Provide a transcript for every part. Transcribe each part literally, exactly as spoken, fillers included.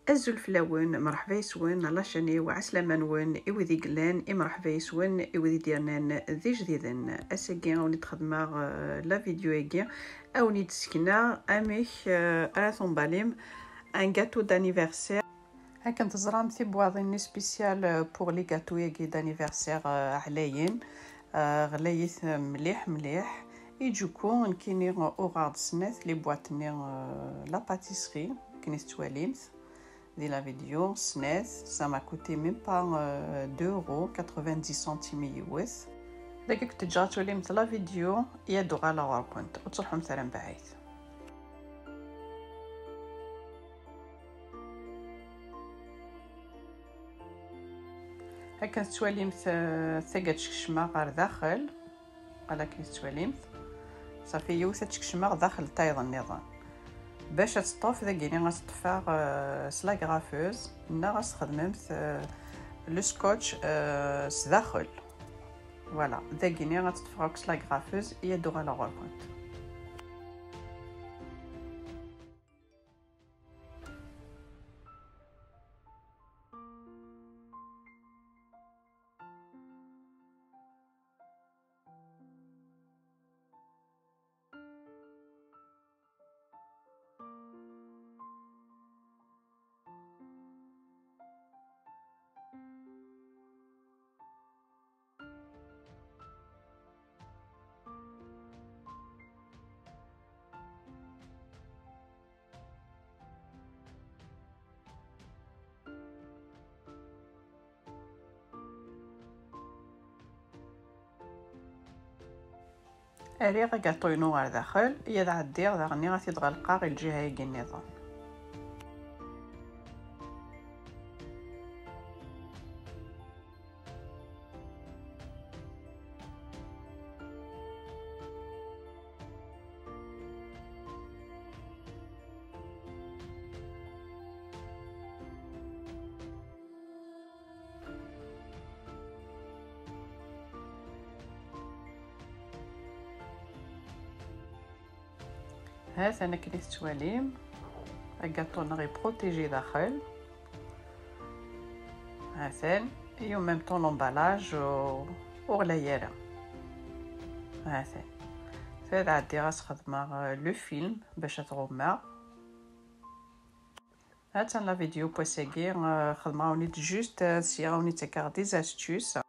Azul fell-awen, mṛeḥba yes-wen, la chaîne-iw, ɛeslama-nwen i wid i yellan, i mṛeḥba yes-wen i wid i d-yernan d ijdiden. Ass-agi a wen-id-xedmeɣ, eh, la vidéo-agi, a wen-id-sekneɣ amek, eh, ara tembalim un gâteau d'anniversaire. Akken teẓram, tibwaḍin-nni spécial, eh, pour les gâteaux-agi d'anniversaire, eh, ɛlayen, eh, ɣlayit mliḥ mliḥ. I du coup, nekkini uɣeɣ-d snat les boîtes-nni, eh, la pâtisserie, akken i tettwalimt di la vidéo, snat, ça m'a coûté même pas, euh, deux euros quatre-vingt-dix centimes i yiwet. Dagi kent-ǧǧeɣ ad twalimt la vidéo, i ad uɣaleɣ ɣur-kent, ur ttruḥumt ara mebɛid. Akken tettwalimt, eh, tagi ad tt-kecmeɣ ɣer daxel. Ala akken tettwalimt. Ṣafi, yiwet ad tt-kecmeɣ daxel tayeḍ nniḍen. Bac ad teṭṭef, dagini ad teṭṭfeɣ, eh, s la graffeuse, neɣ ad txedmemt, eh, le scotch, eh, s daxel. Voilà, dagini ad teṭṭfeɣ akk s la graffeuse, i ad uɣaleɣ ɣur-kent. Rriɣ agaṭu-inu ɣer daxel, i ad ɛeddiɣ daɣen ad t-id-ɣelqeɣ i lǧiha-agi nniḍen. Ha-t-an akken i tettwalim, agaṭu-nneɣ iprotiji daxel. Ha-t-an, et en même temps l'emballage ur, ur ɣlay ara. Ha-t-an. Tura ad ɛeddiɣ ad s-xedmeɣ, euh, le film bac ad t-ɣummeɣ. Ha-tt-an la vidéo n wass-agi, euh, xedmeɣ-awen-id juste, euh, sya ad wen-id-ttakeɣ des astuces.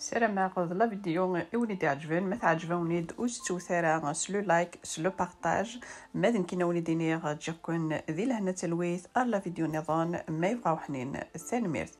Ssarameɣ d la vidéo i wen-id-iɛeǧben. Ma teɛǧeb-awen-id, ur tettut ara s le like, s le partage. Ma d nekkini a wen-id-iniɣ, ǧǧiɣ-ken di lehna d talwit ar la vidéo nniḍen ma yebɣa uḥnin. Tanemmirt.